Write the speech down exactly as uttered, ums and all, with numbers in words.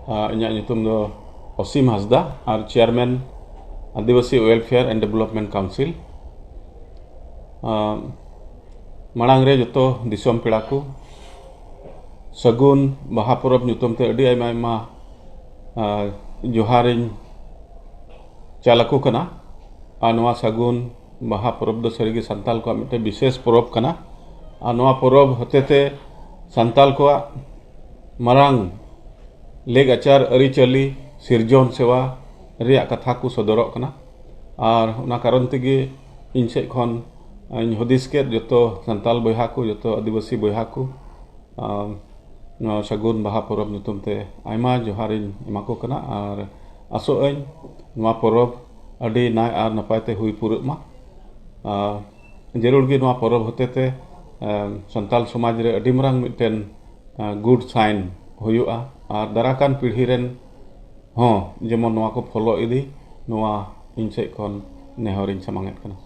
ᱟᱨ ᱤᱧᱟᱹᱜ ᱧᱩᱛᱩᱢ ᱫᱚ ᱚᱥᱤᱢ ᱦᱟᱸᱥᱫᱟ ᱟᱨ chairman Adivasi Welfare and Development Council᱾ ᱟᱨ ᱢᱟᱲᱟᱝ ᱨᱮ ᱡᱚᱛᱚ ᱫᱤᱥᱚᱢ ᱯᱮᱲᱟ ᱠᱚ ᱥᱟᱹᱜᱩᱱ ᱵᱟᱦᱟ ᱯᱚᱨᱚᱵᱽ ᱧᱩᱛᱩᱢ ᱛᱮ ᱟᱹᱰᱤ ᱟᱭᱢᱟ ᱟᱭᱢᱟ, ᱟᱨ, ᱡᱚᱦᱟᱨᱤᱧ ᱪᱟᱞ ᱟᱠᱚ ᱠᱟᱱᱟ᱾ ᱟᱨ ᱱᱚᱣᱟ ᱥᱟᱹᱜᱩᱱ ᱵᱟᱦᱟ ᱯᱚᱨᱚᱵᱽ ᱫᱚ ᱥᱟᱹᱨᱤᱜᱮ ᱥᱟᱱᱛᱟᱞ ᱠᱚᱣᱟᱜ ᱢᱤᱫᱴᱮᱱ ᱵᱤᱥᱮᱥ ᱯᱚᱨᱚᱵᱽ ᱠᱟᱱᱟ᱾ ᱟᱨ ᱱᱚᱣᱟ ᱯᱚᱨᱚᱵᱽ ᱦᱚᱛᱮᱛᱮ ᱥᱟᱱᱛᱟᱞ ᱠᱚᱣᱟᱜ ᱢᱟᱨᱟᱝ ᱞᱮᱜ ᱟᱪᱟᱨ, ᱟᱹᱨᱤᱪᱟᱹᱞᱤ, ᱥᱤᱨᱡᱚᱱ ᱥᱮᱣᱟ ᱨᱮᱭᱟᱜ ᱠᱟᱛᱷᱟ ᱠᱚ ᱥᱚᱫᱚᱨᱚᱜ ᱠᱟᱱᱟ᱾ ᱟᱨ ᱚᱱᱟ ᱠᱟᱨᱚᱱ ᱛᱮᱜᱮ ᱤᱧ ᱥᱮᱫ ᱠᱷᱚᱱ ᱤᱧ ᱦᱩᱫᱤᱥ ᱠᱮᱫ, ᱡᱚᱛᱚ ᱥᱟᱱᱛᱟᱞ ᱵᱚᱭᱦᱟ ᱠᱚ, ᱡᱚᱛᱚ ᱟᱹᱫᱤᱵᱟᱹᱥᱤ ᱵᱚᱭᱦᱟ ᱠᱚ, ᱟᱨ ᱱᱚᱣᱟ ᱥᱟᱹᱜᱩᱱ ᱵᱟᱦᱟ ᱯᱚᱨᱚᱵᱽ ᱧᱩᱛᱩᱢ ᱛᱮ ᱟᱭᱢᱟ ᱡᱚᱦᱟᱨᱤᱧ ᱮᱢᱟ ᱠᱚ ᱠᱟᱱᱟ᱾ ᱟᱨ ᱟᱥᱚᱜ ᱟᱹᱧ ᱱᱚᱣᱟ ᱯᱚᱨᱚᱵᱽ ᱟᱹᱰᱤ ᱱᱟᱭ ᱟᱨ ᱱᱟᱯᱟᱭ ᱛᱮ ᱦᱩᱭ ᱯᱩᱨᱟᱹᱜ ᱢᱟ᱾ ᱟᱨ ᱡᱟᱹᱨᱩᱲ ᱜᱮ ᱱᱚᱣᱟ ᱯᱚᱨᱚᱵᱽ ᱦᱚᱛᱮ ᱛᱮ, ᱮ, ᱥᱟᱱᱛᱟᱞ ᱥᱚᱢᱟᱡᱽ ᱨᱮ ᱟᱹᱰᱤ ᱢᱟᱨᱟᱝ ᱢᱤᱫᱴᱮᱱ, ᱮ, ᱜᱩᱰ ᱥᱟᱭᱤᱱ ᱦᱩᱭᱩᱜᱼᱟ᱾ ᱟᱨ ᱫᱟᱨᱟᱭ ᱠᱟᱱ ᱯᱤᱲᱦᱤ ᱨᱮᱱ ᱦᱚᱸ ᱡᱮᱢᱚᱱ ᱱᱚᱣᱟ ᱠᱚ ᱯᱷᱚᱞᱳ ᱤᱫᱤ, ᱱᱚᱣᱟ ᱤᱧ ᱥᱮᱫ ᱠᱷᱚᱱ ᱱᱮᱦᱚᱨᱤᱧ ᱥᱟᱢᱟᱝ ᱮᱫ ᱠᱟᱱᱟ᱾